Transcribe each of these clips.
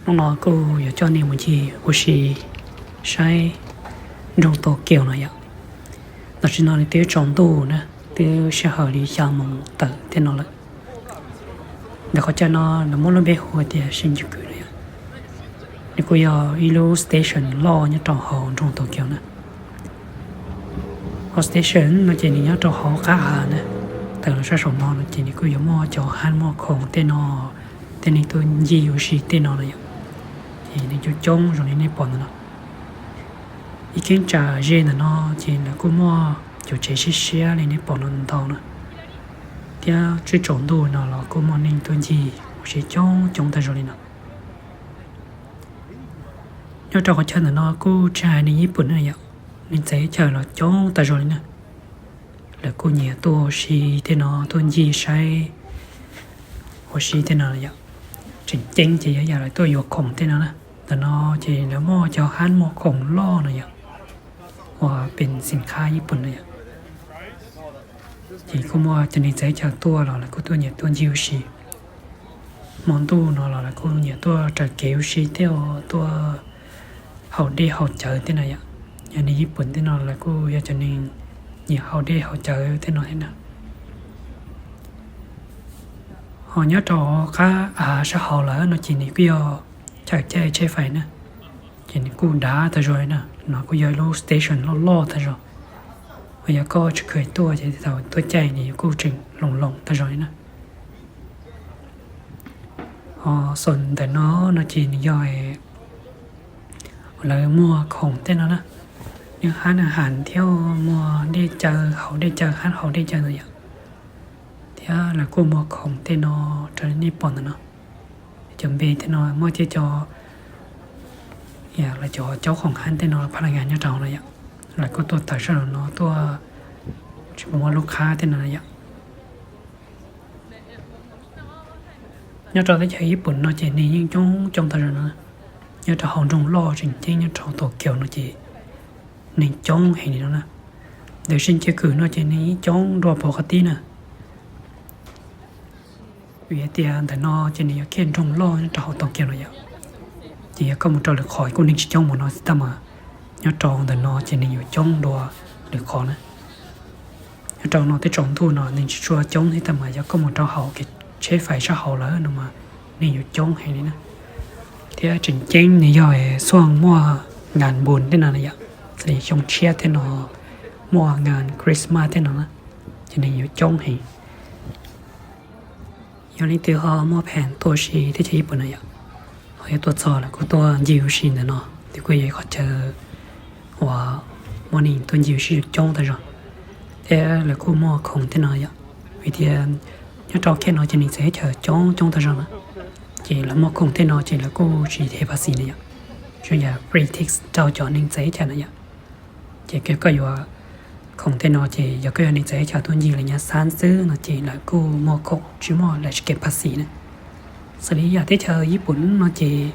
Hnub no kuj yuav coj nej mus ncig ua si saib nroog Tokyo no yom. Tam sim no nws twb tsaus ntuj na, twb sij hawm li xya moos tawm tej no lawm. Ntawm qhov chaw no lawv muab lub npe hu tias Shinjuku no yom. Nws kuj yog ib lub station loj nyob rau hauv nroog Tokyo na. Hauv station no ces nws nyob rau hauv qab av na. Tawm los sab saum no no ces nws kuj yuav muaj cov hab muaj khoom tej no, tej neeg tuaj ncig ua si tej no no yom. Ces nws coob coob zoo li nej pom ntawm no. Ib cheeb tsam ze ntawm no ces lawv kuj muaj cov tsev siab siab li nej pom no ntau na, thiab twb tsaus ntuj no los kuj muaj neeg tuaj ncig ua si coob coob tag zog li no. Nyob rau qhov chaw ntawm no kuj tsis hais neeg Yij Pum na yom, neeg txawv teb chaws los coob tag zog li na. Lawv kuj nyiam tuaj ua si tej no, tuaj ncig saib ua si tej no yom. Tseem ceeb ces yog yam lawv tuaj yuav khoom tej no na. Ntawm no ces lawv muaj cov hab muaj khoom loj no yom, uas pes xim khab Yij Pum no yom. Ces kuj muaj cov neeg txawv teb chaws tuaj los lawv kuj tuaj nyiam tuaj ncig ua si. Hmo ntuj no los lawv kuj nyiam tuaj raws kev ua si thiab tuaj haus dej haus cawv tej no yom. Yog neeg Yij Pum tej no lawv kuj yog cov neeg nyiam haus dej haus cawv tej no thiab na. Ho nyob rau qab av sab hauv lawm no ces nws kuj yog chaw caij tsheb fais na, ces nws kuj dav tag zog li na. No kuj yog ib lub station loj loj tag zog, uas yog koj tsis kheev tuaj ces thaum tuaj caij nws kuj tseem loo loo tag zog li na. Ho xaum ntawm no no ces nws yog lawv muag khoom tej no na, yeej hab na has thiab muag dej cawv, haus dej cawv, hab haus dej cawv ntawd yom. Thiab lawv kuj muag khoom tej no raws li nej pom ntawm no. Cov npe tej no muaj thiab cov, lawv cov caub khoom hab tej no phab las ngas nyob rau hauv no yom. Lawv kuj tuaj tawm sab hauv no tuaj, tsis muaj lub qhab tej no yom. Nyob rau teb chaws Yij Pum no ces neeg yeej coob coob tag zog no. Nyob rau hauv nroog loj tseem ceeb nyob rau Tokyo no ces neeg coob heev li no na. Ntawm Shinjuku no ces neeg yeej coob dua pov qhov tib na. Vim hais tias ntawm no ces nws yog kiag nroog loj nyob rau hauv Tokyo no yom. Ces yog koj mus rau lwm qhov kuj neeg tsis coob mus no thiab tab mas nyob rau ntawm no ces neeg yuav coob dua lwm qhov na. Nyob rau no twb tsaus ntuj no neeg tsis tshua coob thiab tab mas yog koj mus rau hauv kev tsheb fais sab hauv lawm no mas neeg yuav coob heev li na. Thiab tseem ceeb nws yog xuaj muaj nkas npus tej no na yom, xws li xyoo tshiab tej no, muaj nkas Christmas tej no na, ces neeg yuav coob heev. Yog leej twg ho muaj phees tuaj si teb chaws Yij Pum na yom, ho yog tuaj txog lawv kuj tuaj ncig ua si ntawm no, nws kuj yog ib qhov chaw uas muaj neeg tuaj ncig ua si coob tag zog, thiab lawv kuj muag khoom tej no yom. Vim tias nyob rau kiag no ces neeg txawv teb chaws coob coob tag zog na, ces lawv muag khoom tej no ces lawv kuj tsis hev phas xis na yom, tsuas yog free tax rau cov neeg txawv teb chaws na yom. Ces koj yuav khoom tej no ces yog koj yog neeg txawv teb chaws tuaj ncig lawv nyab xab xwb no ces lawv kuj muag khoom tsis muaj, lawv tsis kev phas xis na. Xws li yam teb chaws Yij Pum no ces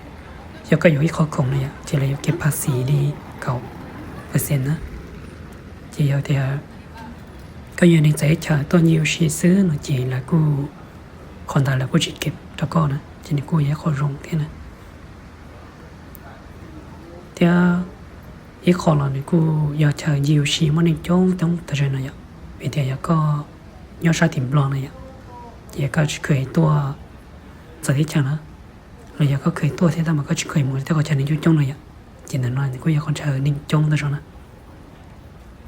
yog koj yuav ib qho khoom na yom ces lawv yuav kev phas xis li kaum percent na. Ces yog tias koj yog neeg txawv teb chaws tuaj ncig ua si xwb no ces lawv kuj, qhov ntawd lawv kuj tsis kev rau koj na, ces nws kuj yog ib qho zoo thiab na. Thiab ib qho los nws kuj yog chaw ncig ua si muaj neeg coob coob tag zog no yom. Vim tias yog koj nyob sab tim Nplog no yom, ces yog koj tsis kheev tuaj txawv teb chaws na, los yog koj kheev tuaj thiab tab mas koj tsis kheev mus tej qhov chaw neeg coob coob no yom, ces ntawm no nws kuj yog qhov chaw neeg coob tag zog na.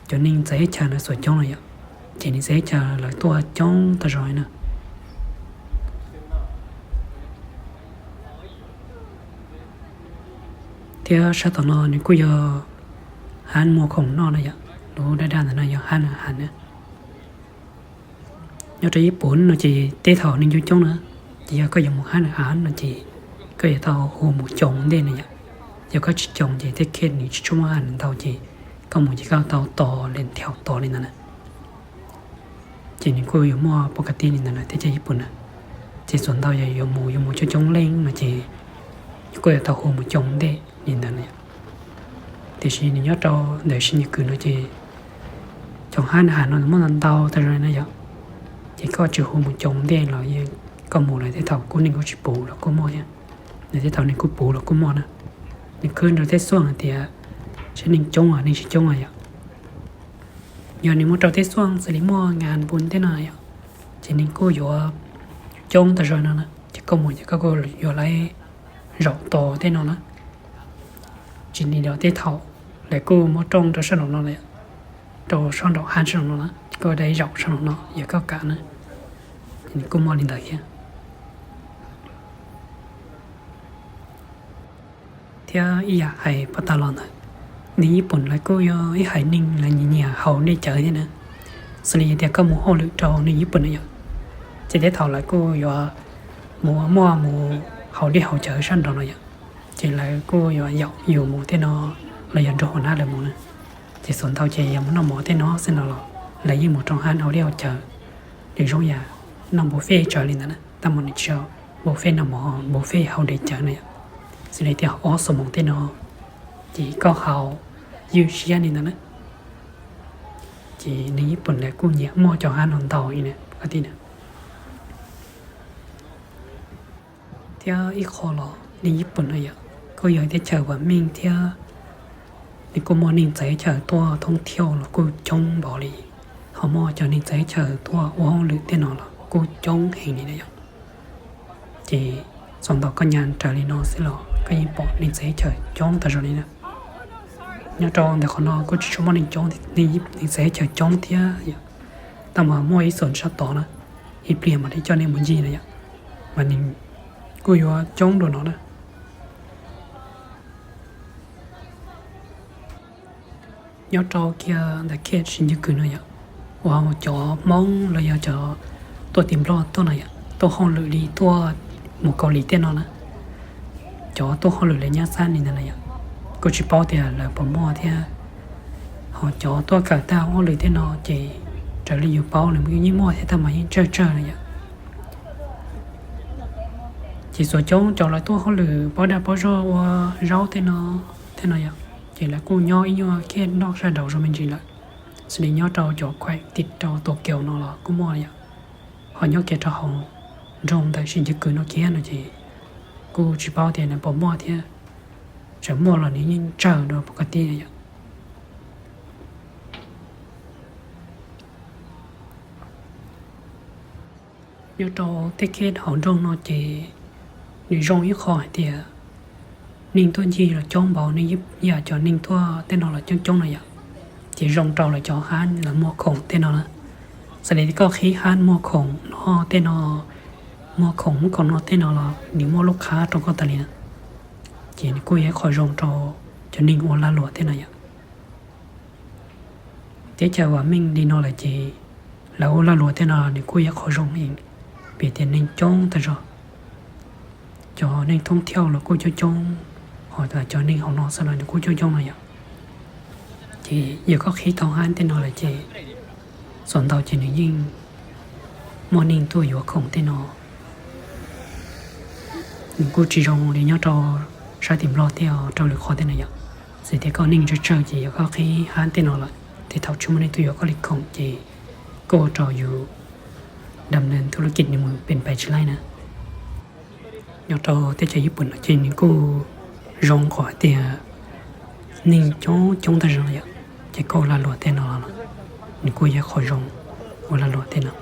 Cov neeg txawv teb chaws no xuas coob no yom, ces neeg txawv teb chaws lawv tuaj coob tag zog na. Thiab sab tom no nws kuj yog hab muag khoom noj na yom, lub daj daj ntawm no yog hab nws has na. Nyob rau Yij Pum no ces tej thaum neeg coob coob na, ces yog koj yuav mus hab nws has no ces koj yuav tau hu mus coob ntej na yom. Yog koj tsis coob ces tej kheej nws tsis tshua muaj has nws ntau ces koj mus ces koj tau tos li thiaum tos li ntawd na. Ces nws kuj yuav muaj pov ka tib li ntawd na, teb chaws Yij Pum na. Ces txhua ntau yog yuav mus, yuav mus coob coob leej no ces koj yuav tau hu mus coob ntej li ntawd na. Tiam sis nws nyob rau ntawm Shin Nyi Kwm no ces cov hab nws has no muaj ntau ntau tag zog no yom. Ces koj tsis hu mus coob ntej los koj mus lawm tej thaum kuj neeg kuj tsis puv los kuj muaj thiab. Nws tej thaum nws kuj puv los kuj muaj na. Nws khwb rau tej xuaj hais tias saib neeg coob los neeg tsis coob no yom. Yog nws muab rau tej xuaj xws li muaj nkas npun tej no yom, ces nws kuj yuav coob tag zog no na, ces koj mus ces koj kuj yuav laib zaum tos tej no na. Tsis li lawm tej thaum lawv kuj muab rooj rau sab nraum no, rau sab nraum hab sab nraum no na, ces koj laib zaum sab nraum no yog koj kam na. Nws kuj muaj li ntawd thiab. Thiab ib yam hais pov tas los ntawd, neeg Yij Pum lawv kuj yog ib haiv neeg lawv nyiam nyiam haus dej cawv thiab na. Xws li tias koj mus hauj lwm rau neeg Yij Pum no yom, ces tej thaum lawv kuj yuav mus muaj mus haus dej haus cawv sab nraum no yom, ces lawv kuj yuav yaum yus mus tej no, los yog nrog hua nab lawv mus na. Ces xuas ntau ces yog mus noj mov tej no xwb no los lawv yeej mus rau hab haus dej haus cawv. Nws zoo yam noj buffet tsawv li ntawd na, tab mas nws tsis yog buffet noj mov, buffet haus dej cawv na yom. Xws li tias ob xuab moos tej no ces koj haus ywj siab li ntawd na. Ces neeg Yij Pum lawv kuj nyiam muaj cov hab no ntau li na. Thiab ib qho los neeg Yij Pum no yom, kuj yog teb chaws vam meej thiab nws kuj muaj neeg txawv teb chaws tuaj thoob thiauj los kuj coob npaum li, ho muaj cov neeg txawv teb chaws tuaj ua hauj lwm tej no los kuj coob heev li na yom. Ces xuas ntau koj nyas raws li no xwb los koj yeej pom neeg txawv teb chaws coob tag zog li na. Nyob rau ntawm qhov no kuj tsis tshua muaj neeg coob, neeg txawv teb chaws coob thiab yom, tab mas muaj ib xuas sab tod na, ib pliag mam li coj nej mus ncig na yom, mas nws kuj yuav coob dua no na. Nyob rau kiag ntawm khej Sis Ncw Kws no yom, uas cov Hmoob los yog cov tuaj tim Nplog tuaj no yom, tuaj hauj lwm li tuaj mus Kaus Lim tej no na, cov tuaj hauj lwm lawv nyab xab li ntawd na yom, kuj tsis paub tias lawv puas muaj thiab. Ho cov tuaj kawm tau hauj lwm tej no ces raws li yus paub lawv yeej muaj thiab tab mas yeej tsawg tsawg na yom. Ces xuas coob cov lawv tuaj hauj lwm pob dag pob zog ua zaub tej no, tej no yom, ces lawv kuj nyob ib nyuag khej noj sab nraud zoo me ntsis lawm. Xws li nyob rau cov khuam tim rau Tokyo no los kuj muaj yom. Ho nyob kiag rau hauv nroog ntawm Sis Ncw Kws no kiag no ces kuj tsis paub tias nws puas muaj thiab, tseem muaj los nws yeej tsawg dua pov ka ti yom. Nyob rau tej khej hauv nroog no ces nws zoo ib qho hais tias neeg tuaj ncig los coob npaum, neeg ib yam cov neeg tuaj tej no los coob coob no yom. Ces zoo rau lawv cov hab lawv muag khoom tej no na. Xws li koj qhib hab muag khoom no tej no, muag khoom muag khoom no tej no los nws muaj lub qhab rau koj tas li na. Ces nws kuj yog ib qho zoo rau cov neeg ua lag luam tej no yom. Teb chaws vam meej li no lawm ces lawv ua lag luam tej no nws kuj yog qhov zoo heev, vim tias neeg coob tag zog. Cov neeg thoob thiauj los kuj coob coob, ho cov neeg hauv no xwb los nws kuj coob coob no yom. Ces yog koj qhib tau hab tej no lawm ces xuas ntau ces nws yeej muaj neeg tuaj yuav khoom tej no. Nws kuj tsis zoo li nyob rau sab tim Nplog tej, rau lwm qhov tej no yom. Xws tias koj neeg tsawg tsawg ces yog koj qhib hab tej no lawm, tej thaum tsis muaj neeg tuaj yuav koj li khoom ces kuj ua rau yus dam neeg thu lub kij nws mus pes pais tsis laib na. Nyob rau teb chaws Yij Pum no ces nws kuj zoo qhov hais tias neeg coob coob tag zog yom, ces koj ua lag luam tej no los nws kuj yog qhov zoo ua lag luam tej no.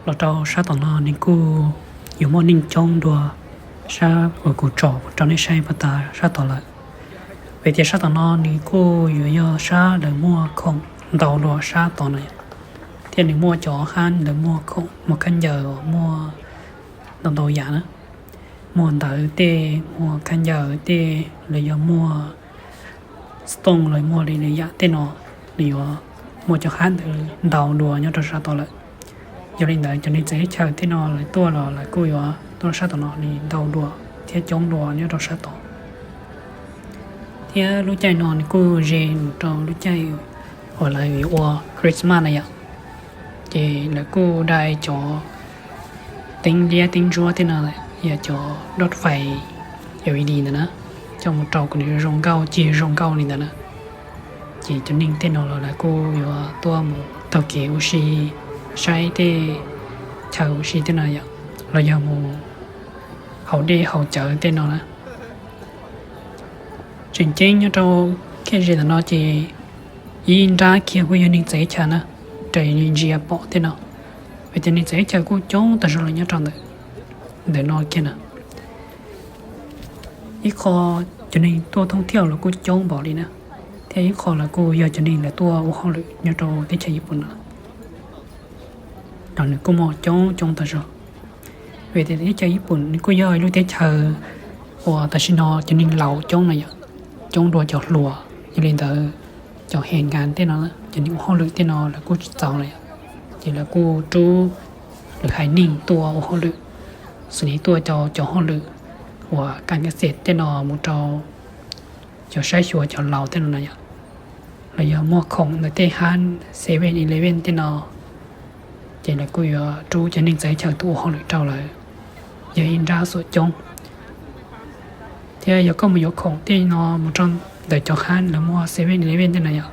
Los rau sab tom no nws kuj yuav muaj neeg coob dua sab uas kuv tsom rau nej saib puag ta sab tod lawm. Vim tias sab tom no nws kuj yuav yog sab lawv muag khoom ntau dua sab tod na, thiab nws muaj cov hab lawv muag khoom muag khaub ncaws uas muaj ntau ntau yam na, muag ntawv tej, muag khaub ncaws tej, los yog muag stone, los muag li lwm yam tej no, nws yuav muaj cov hab ntawd ntau dua nyob rau sab tod lawm. Yog li ntawd cov neeg txawv teb chaws tej no lawv tuaj los lawv kuj yuav tuaj sab tom no li ntau dua thiab coob dua nyob rau sab tod. Thiab lub caij no nws kuj ze mus rau lub caij uas lawv yuav ua Christmas na yom, ces lawv kuj dai cov teeb liab teeb ntsuab tej no, yog cov doj fais L E D ntawd na, coj mus rau kom nws zoo nkauj, cig zoo nkauj li ntawd na. Ces cov neeg tej no los lawv kuj yuav tuaj mus taug kev ua si, saib tej chaw ua si tej no yom, los yog mus haus dej haus cawv tej no na. Tseem ceeb nyob rau kiag ze ntawm no ces ib nrab kiag kuj yog neeg txawv teb chaws na, raws li ntsia pom tej no, vim tias neeg txawv teb chaws kuj coob tas zog los nyob rau ntawm, ntawm no kiag na. Ib qho cov neeg tuaj thoob thiaj los kuj coob npaum li na, thiab ib qho los kuj yog cov neeg lawv tuaj ua hauj lwm nyob rau teb chaws Ib Pus no. Los nws kuj muaj coob coob tas zog, vim tias teb chaws Ib Pus nws kuj yog ib lub teb chaws uas tam sim no cov neeg laus coob no yom, coob dua cov hluas. Yog li ntawd cov hev nkas tej no, cov neeg ua hauj lwm tej no lawv kuj tsis txaus lawm, ces lawv kuj rub lwm haiv neeg tuaj ua hauj lwm, xws li tuaj cov, cov hauj lwm uas kas kas xes tej no mus rau cov saib xyuas cov laus tej no na yom, los yog muag khoom ntawm tej hab Seven Eleven tej no, ces lawv kuj yuav rub cov neeg txawv teb chaws tuaj ua hauj lwm rau lawv, yog ib nrab xuam coob. Thiab yog koj mus yuav khoom tej no mus rau ntawm cov hab lawv muag Seven Eleven tej no yom,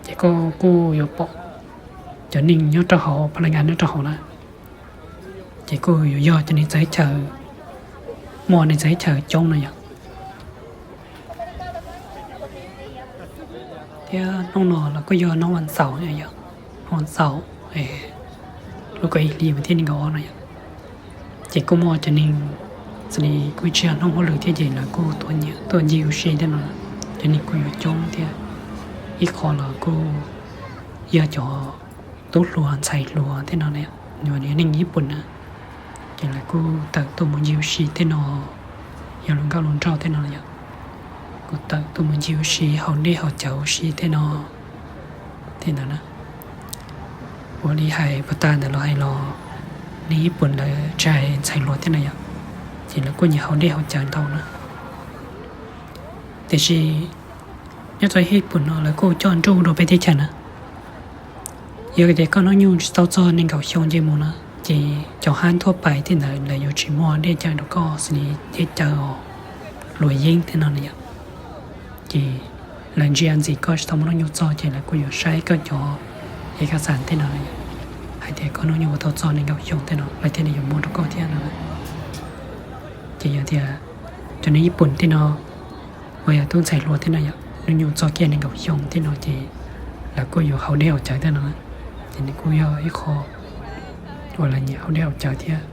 ces koj kuj yuav pom cov neeg nyob rau hauv, pha la nkas nyob rau hauv na, ces kuj yuav yog cov neeg txawv teb chaws, muaj neeg txawv teb chaws coob no yom. Thiab hnub no los kuj yog hnub vas xaum, hnub vas xaum lub kaum ib hli vas thib nees nkaum ob no yom, ces kuj muaj cov neeg, xws li kuj tsis yog hnub hauj lwm thiab ces lawv kuj tuaj nyiam tuaj ncig ua si tej no, cov neeg kuj yuav coob thiab. Ib qho los kuj yog cov tub hluas ntxhais hluas tej no, neeg Ib Pus na, ces lawv kuj tawm tuaj mus ncig ua si tej no, yog lus nkauj lus nraug tej no yom, kuj tawm tuaj mus ncig ua si haus dej haus cawv ua si tej no, tej ntawd na. Ua li hais puag ta ntawd los hais los, neeg Ib Pus lawv tsis hais ntxhais hluas tej no yom, ces lawv kuj nyiam haus dej haus cawv ntau na. Tiam sis nyob rau Ib Pus no lawv kuj coj nruj dua peb teb chaws na. Yog tias koj hnub nyoog tsis tau txog nees nkaum xyoo nce mus na, ces cov hab thuaj pais tej ntawd lawv yuav tsis muag dej cawv rau koj, xws li dej cawv hluas yeeb tej no na yom. Ces lawv ntsia ntxim koj tsis tau muaj hnub nyoog txog ces lawv kuj yuav saib koj cov ev kas xas tej no na yom, hais tias koj hnub nyoog ua tau txog nees nkaum xyoo tej no lawv thiaj li yuav muag rau koj thiab no. Ces yog tias cov neeg Ib Pus tej no uas yog tub ntxhais hluas tej no yom, hnub nyoog txog kiag nees nkaum xyoo tej no ces lawv kuj yuav haus dej haus cawv tej no, ces nws kuj yog ib qho uas lawv nyiam haus dej haus cawv thiab.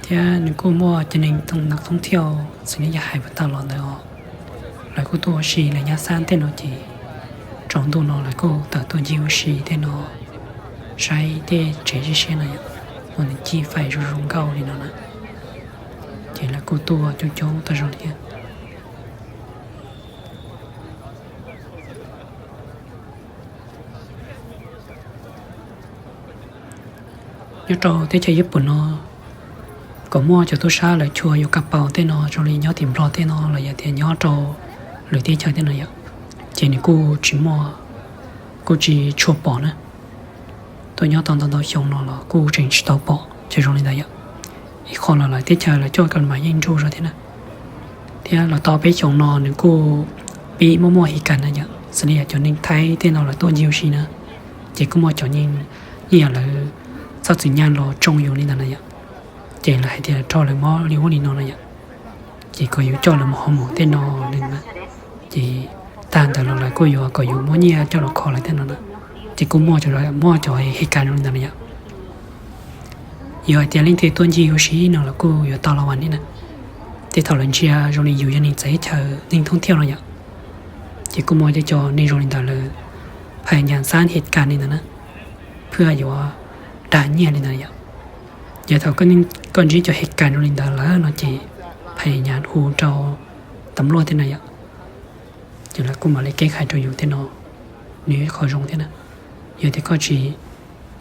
Thiab nws kuj muaj cov neeg thoob thiaj, xws li yog hais puag ta los ntawd os, lawv kuj tuaj ua si lawv nyab xab tej no ces tsaus ntuj no lawv kuj tawm tuaj ncig ua si tej no, saib tej tsev siab siab no yom, uas nws cig fais zoo zoo nkauj li no na, ces lawv kuj tuaj coob coob tag zog thiab. Nyob rau teb chaws Ib Pus no, kom muaj cov tub sab lawv chua yuav kas paus tej no zoo li nyob tim Nplog tej no los yog tias nyob rau lwm teb chaws tej no yom, ces nws kuj tsis muaj, kuj tsis tshua pom na. Tuaj nyob tau ntau ntau xyoo no los kuj tseem tsis tau pom ces zoo li ntawd yom. Ib qho los lawv teb chaws lawv coj kas mas yeej nruj zog thiab na. Thiab los tau peb xyoos no nws kuj pib muaj muaj hi kas na yom, xws li yog cov neeg Thaib tej no lawv tuaj ncig ua si na, ces kuj muaj cov neeg nyiam lawv txhob txwm nyaj los tsoo yus li ntawd na yom. Ces lawv hais tias rho lawv mob li ub li no na yom, ces kom yus coj lawv mus hoo maum tej no na. Ces tag ntawd los lawv kuj yuav kom yus muab nyiaj coj los kho lawv thiab no na. Ces kuj muaj cov, muaj cov hev kas zoo li ntawd na yom. Yog hais tias leej twg tuaj ncig ua si no los kuj yuav tau la vas ni na. Tej thaum lawv ntsia zoo li yus yog neeg txawv teb chaws, neeg thoob thiaj no yom. Ces kuj muaj cov, cov neeg zoo li ntawd lawv phais nyas xab hev kas li ntawd na, phwj yuav dag nyiaj li ntawd yom. Yog thaum koj ntsib cov hev kas zoo li ntawd lawm no ces phais nyas hu rau tas npluaj thiab na yom. Ces lawv kuj mam li keb khais rau yus thiab no, nws yog ib qho zoo thiab na. Yog tias koj tsis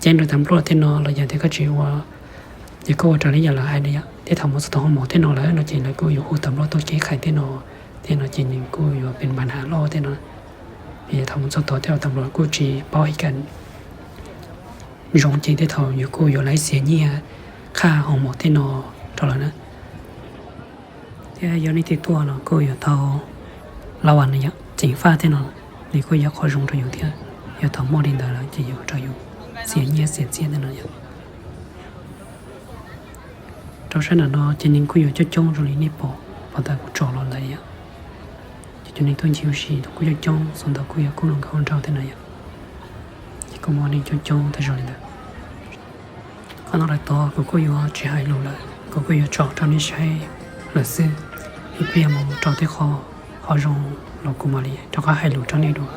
ceeb rau tas npluaj thiab no los yog tias koj tsis ua, yog koj ua raws li yam lawv hais na yom, tej thaum mus txog tom hoo maum thiab no lawm no ces lawv kuj yuav hu tas npluaj tuaj keb khais thiab no, thiab no ces nws kuj yuav pib npam has loj thiab no. Vim yog thaum mus txog tod thiab los tas npluaj kuj tsis paub hev kas zoo ces tej thaum yus kuj yuav laib xiav nyiaj qhaj hoo maum thiab no rau lawv na. Thiab yog leej twg tuaj los kuj yuav tau la vas na yom, ceev faj thiab no, nws kuj yog qhov zoo rau yus thiab. Yog thaum muaj li ntawd lawm ces yuav ua rau yus xiav nyiaj xiav txiaj thiab no yom. Rau sab nram no ces neeg kuj yuav coob coob zoo li nej pom, pom tas kuv tsom los ntawd yom. Ces cov neeg tuaj ncig ua si ntawd kuj coob coob, xav ntawd kuj yog kuj zoo nkauj nraug thiab no yom. Ces kuj muaj neeg coob coob tag zog li ntawd. Qhov no lawm tod kuv kuj yuav tsis hais lus lawm, kuv kuj yuav tsom rau nej saib lawm xwb. Ib pliag mus rau tej qho, qhov zoo los kuv mam li rov qab hais lus rau nej dua.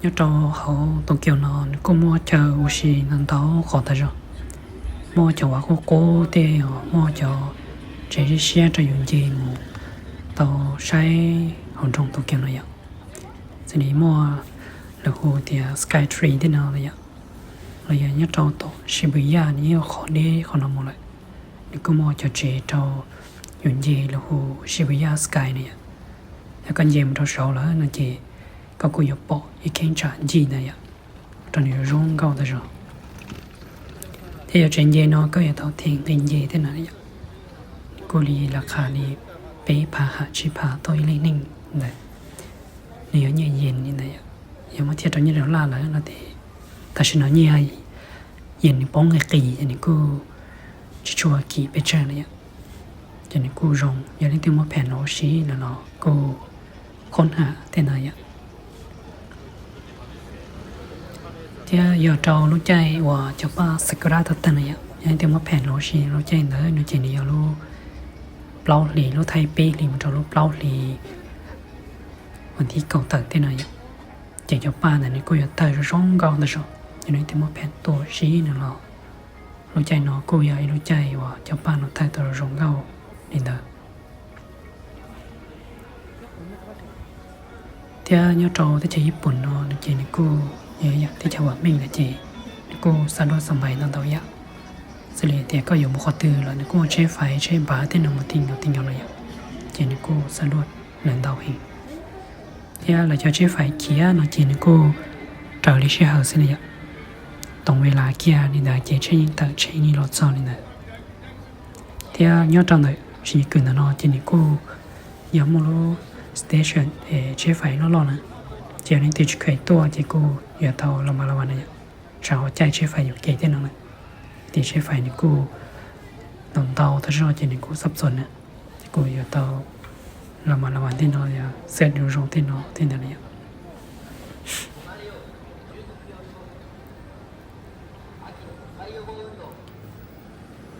Nyob rau hauv Tokyo no nws kuj muaj chaw ua si ntau ntau qhov tag zog. Muaj cov vaj qub qub tej, muaj cov tsev siab siab rau yus nce mus tau saib hauv nroog Tokyo no yom. Xws li muaj lawv hu tias Sky Tree tej no yom, los yog nyob rau tom Shibuya nws yeej qhov deb qhov no mus lawm. Nws kuj muaj cov tsev rau yus nce lawv hu Shibuya Sky no yom. Yog koj nce mus rau saud lawm no ces koj kuj yuav pom ib cheeb tsam ncig ntawd yom, rau nws zoo nkauj tag zog. Thiab yog tsev nce no koj yuav tau them nqi nce tej no yom. Nws kuj li laj qha li peb phav ham tsib phav tau ib leej neeg ntawd. Nws yog nyiaj yas li ntawd yom. Yog muab thiaj rau nyiaj dollar lawm no ces tam sim no nyiaj yas nws poob nqi qis, nws kuj tsis tshua kim pes tsawg na yom. Ces nws kuj zoo, yog leej twg muaj pham los ua si no los kuj khoom ham tej no yom. Thiab yog rau lub caij uas cov paj sakura tawg tawg no yom, yog leej twg muaj pham los ua si lub caij ntawd no ces nws yog lub plaub hlis, lub thaib peb hlis mus rau lub plaub hlis vas thib kaum tawm tej no yom. Ces cov paj ntawd nws kuj yuav tawg zoo zoo nkauj ntag zog. Yog leej twg muaj pham tuaj ua si no los lub caij no kuj yog ib lub caij uas cov paj no tawg tau zoo nkauj li ntawd. Thiab nyob rau teb chaws Yij Pooj no nws ces nws kuj yog ib yam teb chaws vam meej lawm ces nws kuj xa duaj xa npais ntau ntau yam. Xws li tias koj yuav mus qhov twg los nws kuj muaj tsheb fais tsheb npav tej no mus ti nkaus ti nkaus no yom, ces nws kuj xa duaj lawm ntau heev. Thiab lawv cov tsheb fais khiav no ces nws kuj raws li sij hawm xwb na yom. Toom ve las kiag li ntawd ces tsheb yeej tawm tsheb yeej los txog li ntawd. Thiab nyob rau ntawm Shinjuku ntawm no ces nws kuj yog muaj lub station es tsheb fais loj loj na, ces yog leej twg tsis kheev tuaj ces kuj yuav tau los mas los vas na yom. Tsam ho caij tsheb fais yuam kev tej no na, ces tsheb fais nws kuj ntau ntau tag zog ces nws kuj xab txuas na, ces kuj yuav tau los mas los vas tej no, yog xwb zoo zoo tej no tej ntawd na yom.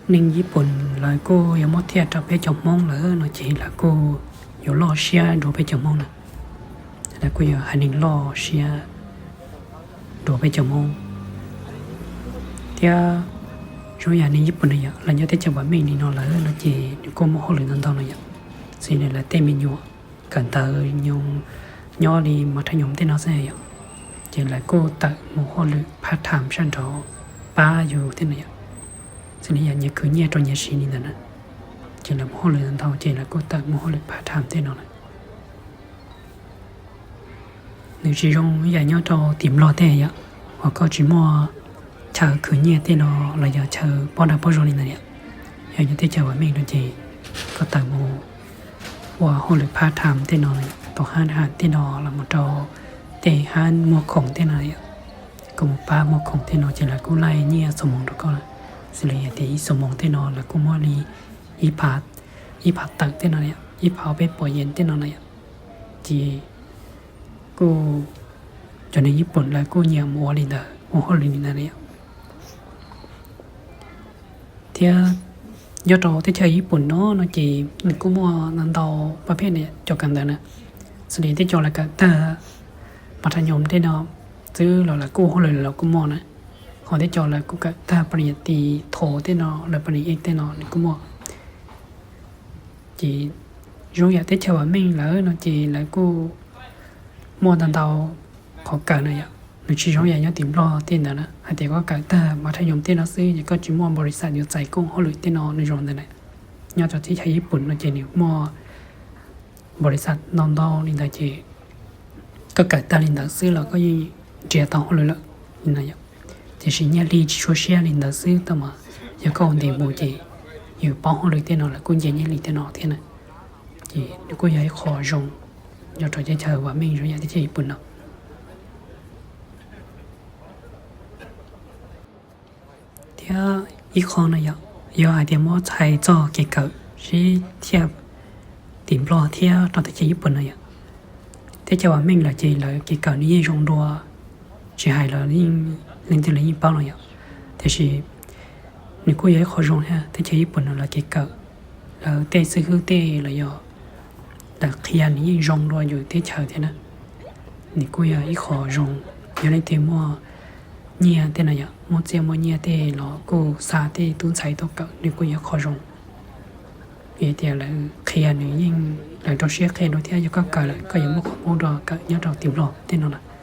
Neeg Yij Pooj lawv kuj yuav muab thiaj rau peb cov Hmoob lawm no ces lawv kuj yuav loj siab dua peb cov Hmoob na. Lawv kuj yuav haiv neeg loj siab dua peb cov Hmoob. Thiab zoo yam neeg Yij Pooj no yom, lawv nyob teb chaws vam meej li no lawm no ces nws kuj muaj hauj lwm ntau ntau no yom. Xws li lawv tej me nyuam kawm ntawv nyob li mas thaj nyoom tej no xwb yom, ces lawv kuj tawm mus hauj lwm part time sab nraud pab yus tej no yom. Xws li yog nyias khwv nyiaj rau nyias siv li ntawd na, ces lawv mus hauj lwm ntau ces lawv kuj tawm mus hauj lwm part time tej no na. Nws tsis zoo ib yam nyob rau tim Nplog tej yom, uas koj tsis muaj chaw khwv nyiaj tej no los yog chaw pab dag pab zog li ntawd yom. Yog nyob teb chaws vam meej no ces koj tawm mus ua hauj lwm part time tej no, tau hab ham tej no los mus rau tej hab muag khoom tej no yom. Koj mus pab muag khoom tej no ces lawv kuj laij nyiaj txhua moos rau koj na. Xws li hais tias ib xuab moos tej no lawv kuj muab li ib phav, ib phav tawm tej no, ib phav ob peb puas yas tej no na yom. Ces kuj cov neeg Yij Pooj lawv kuj nyiam mus ua li ntawd, ua hauj lwm li ntawd na yom. Thiab nyob rau teb chaws Yij Pooj no no ces nws kuj muaj ntau ntau pab phem cov kawm ntawv na. Xws li tej cov lawv kawm tag mas thaj nyoom tej no xwb los lawv kuj ua hauj lwm los kuj muaj na. Ho tej cov lawv kuj kawm tag pab niam tis tho tej no, lawv pab niam ej tej no nws kuj muaj. Ces zoo yam teb chaws vam meej lawm no ces lawv kuj muaj ntau ntau qhov kawm na yom. Nws tsis zoo yam nyob tim Nplog tej ntawd na, hais tias koj kawm tag mas thaj nyoom tej no xwb ces koj tsis muaj npaus lis xas yuav txais koj ua hauj lwm tej no nws zoo ntawd na. Nyob rau teb chaws Yij Pooj no ces nws muaj npaus lis xas ntau ntau li ntawd ces koj kawm tag li ntawd xwb los koj yeej nrhiav tau hauj lwm lawm li no yom. Tiam sis nyiaj hli tsis tshua siab li ntawd xwb tab mas yog koj ua ntev mus ces yus paub hauj lwm tej no lawv kuj nce nyiaj hli tej no thiab na. Ces nws kuj yog ib qho zoo nyob rau teb chaws vam meej zoo yam teb chaws Yij Pooj no. Thiab ib qho no yog, yog hais tias muab txhais txog kev kawm sib thiaj tim Nplog thiab rau teb chaws Yij Pooj no yom, teb chaws vam meej lawm ces lawv kev kawm nws yeej zoo dua, tsis hais los leej twg los yeej paub no yom. Tiam sis nws kuj yog ib qho zoo thiab, teb chaws Yij Pooj no lawv kev kawm, lawv tej xib hwb tej los yog lawv qhia nws yeej zoo dua yus teb chaws thiab na. Nws kuj yog ib qho zoo Yog leej twg muaj nyiaj tej no yom, muaj txiaj muaj nyiaj tej los kuj xa tej tub ntxhais tuaj kawm nws kuj yog qhov zoo. Vim tias lawv qhia nws yeej, lawv rau siab qhia dua thiab, yog koj kawm lawm koj yuav muaj qhov muaj dua kawm nyob rau tim Nplog tej no lawm.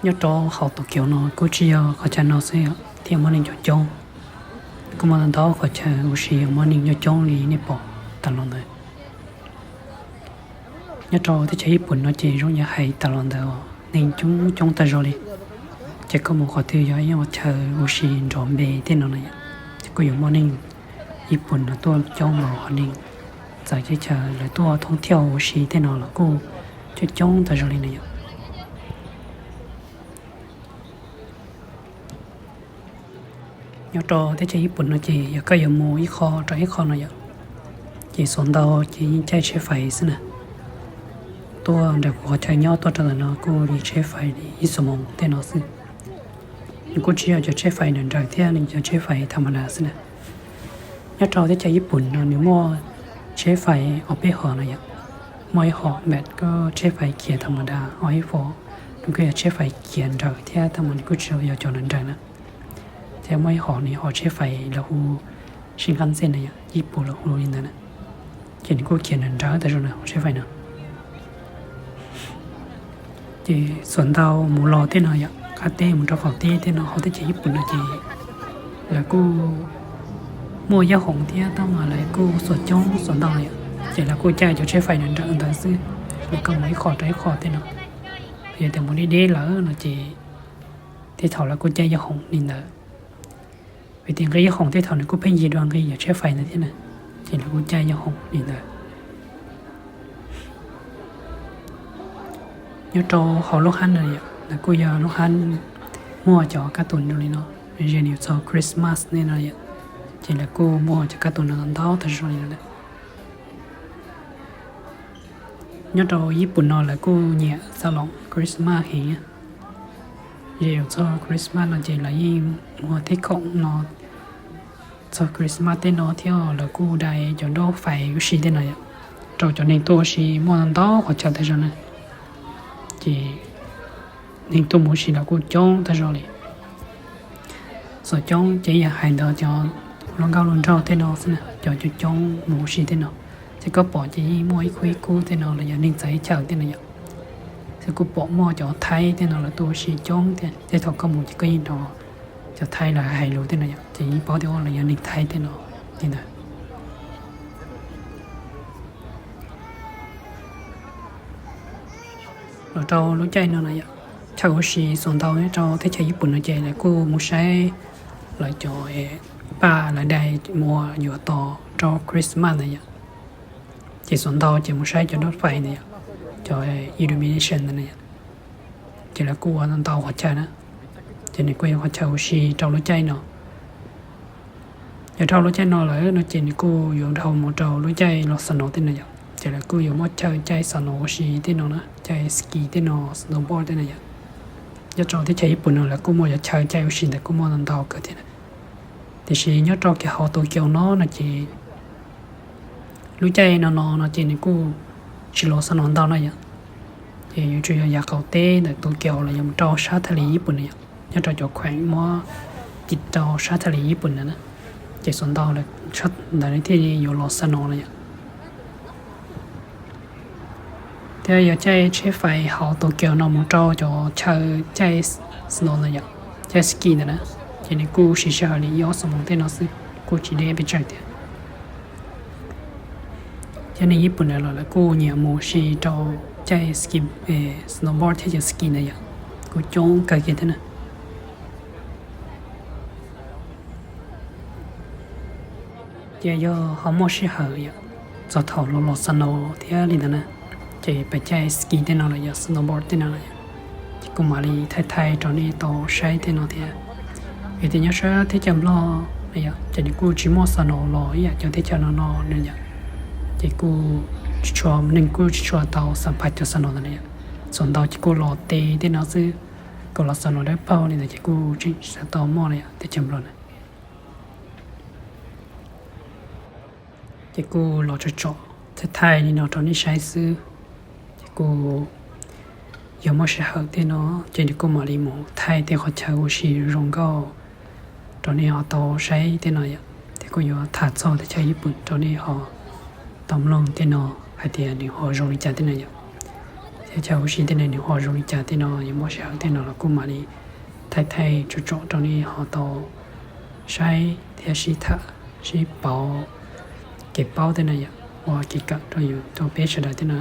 Nyob rau hauv Tokyo no kuj tsis yog qhov chaw no xwb thiaj muaj neeg coob coob, kuj muaj ntau qhov chaw ua si muaj neeg coob coob li nej pom tas los ntawd. Nyob rau teb chaws Ib Pum no ces zoo yam hais tas los ntawd neeg coob coob tag zog li. Ces koj mus qhov twg yog ib qhov chaw ua si nrov npe tej no no yom, ces kuj yuav muaj neeg Ib Pum no tuaj coob npaum hos neeg txawv teb chaws lawv tuaj thoob thiaj ua si tej no los kuj coob coob tag zog li no yom. Nyob rau teb chaws Ib Pum no ces yog koj yuav mus ib qho rau ib qho no yom, ces xuas ntau ces yeej caij tsheb fais xwb na. Tuaj nram kuv qhov chaw nyob tuaj rau ntawm no kuj li tsheb fais li ib xuab moos tej no xwb. Nws kuj tsis yog cov tsheb fais nrawm nrawm thiab, nws cov tsheb fais tham ma das xwb na. Nyob rau teb chaws Ib Pum no nws muaj tsheb fais ob peb hom no yom. Muaj ib hom npam koj tsheb fais khiav tham ma das, ho ib hom nws kuj yog tsheb fais khiav nrawm thiab tab mas nws kuj tsis yog cov nrawm nrawm na. Ces muaj ib hom nws hom tsheb fais lawv hu Shinkansen na yom, Ib Pum lawv hu li ntawd na. Ces nws kuj khiav nrawm nrawm tas zog na hom tsheb fais no. Ces xuas ntau mus los tej no yom, qab teb mus rau qaum teb tej no hauv teb chaws Ib Pum no ces lawv kuj muaj yaj hoom thiab tab mas lawv kuj xuas coob xuas ntau yom. Ces lawv kuj caij cov tsheb fais nrawm nrawm ntawd xwb, lawv kuj mus ib qho rau ib qho tej no. Yog tias mus deb deb lawm no ces tej thaum lawv kuj caij yaj hoom li ntawd. Vim tias nqi yaj hoom tej thaum nws kuj pheej yig dua nqi yam tsheb fais ntawd thiab na, ces lawv kuj caij yaj hoom li ntawd. Nyob rau hauv lub hab no yom, nws kuj yog lub hab muag cov kab tus zoo li no, ze nws txog Christmas ne no yom, ces lawv kuj muag cov kab tus no ntau tag zog li no lawm. Nyob rau Ib Pum no lawv kuj nyiam xa los Christmas heev. Ze yuav txog Christmas no ces lawv yeej muag tej khoom no txog Christmas tej no thiab lawv kuj dai cov nraub fais ua si tej no yom. Rau cov neeg tuaj ua si muaj ntau qhov chaw tag zog na, ces neeg tuaj mus ua si los kuj coob tag zog li. Xuas coob ces yam hais ntawd cov hluas nkauj hluas nraug tej no xwb na, cov coob coob mus ua si tej no. Ces koj pom ces yeej muaj ib khub ib khub tej no los yog neeg txawv teb chaws tej no yom. Ces kuj pom muaj cov Thaib tej no lawv tuaj ua si coob thiab, tej thaum koj mus ces koj yeej hnov cov Thaib lawv hais lus tej no yom, ces yeej paub tias ua los yog neeg Thaib tej no li ntawd. Los rau lub caij no no yom, chaw ua si xuas ntau nyob rau teb chaws Ib Pum no ces lawv kuj mus saib lawv cov paj lawv dai mus yuav tos rau Christmas ntawd yom. Ces xuas ntau ces mus saib cov nraub fais ntawd yom, cov illumination ntawd na yom. Ces lawv kuj ua ntau qhov chaw na, ces nws kuj yog qhov chaw ua si rau lub caij no. Yog dhau lub caij no lawm no ces nws kuj yuav dhau mus rau lub caij los snow tej no yom, ces lawv kuj yuav muaj chaw caij snow ua si tej no na, caij ski tej no, snowboard tej no yom. Nyob rau teb chaws Ib Pum no lawv kuj muaj cov chaw caij ua si ntawd kuj muaj ntau kawg thiab na. Tiam sis nyob rau kiag hauv Tokyo no no ces lub caij no no no ces nws kuj tsis los snow ntau na yom. Ces yuav tsum yog yav qaum teb ntawm Tokyo los yog mus rau sab thaj li Ib Pum na yom, nyob rau cov kheem muab cim rau sab thaj li Ib Pum ntawd na, ces xuas ntau ntawd thiaj li yuav los snow no yom. Thiab yog caij tsheb fais hauv Tokyo no mus rau cov chaw caij snow ntawd yom, caij ski ntawd na, ces nws kuj siv sij hawm li ib ob xuab moos tej no xwb, kuj tsis deb pes tsawg thiab. Thiab neeg Ib Pum ntawd los lawv kuj nyiam mus si rau caij ski, snowboard thiab cov ski ntawd yom, kuj coob kawg kiag thiab na. Ces yog ho muaj sij hawm yom, txog thaum los los snow thiab li ntawd na, ces pem caij ski tej no los yog snowboard tej no los yom, ces kuv mam li thaij thaij rau nej tau saib tej no thiab. Vim tias nyob sab teb chaws Nplog no yom, ces nws kuj tsis muaj snow los ib yam cov teb chaws no no no yom, ces kuj tsis tshua, neeg kuj tsis tshua tau xam phaj cov snow ntawd na yom. Xuas ntau ces kuj los tes tej no xwb, kuj los snow dawb paug li ntawd ces kuj tseem tsis tau muaj na yom, teb chaws Nplog na. Ces kuj los tsom tsom thaij thaij li no rau nej saib xwb. Ces kuj yog muaj sij hawm tej no, ces nws kuj mam li mus thaij tej qhov chaw ua si zoo nkauj rau nej ho tau saib tej no yom. Ces kuj yuav tham txog teb chaws Ib Pum rau nej ho tau mloog tej no hais tias nws ho zoo li cas tej no yom. Thaj chaw ua si tej no nws ho zoo li cas tej no, yuav muaj sij hawm tej no los kuj mam li thaij thaij tsom tsom rau nej ho tau saib thiab sib tham sib pauv kev paub tej no yom, ua kev kawm rau yus rau peb sawv daws tej no.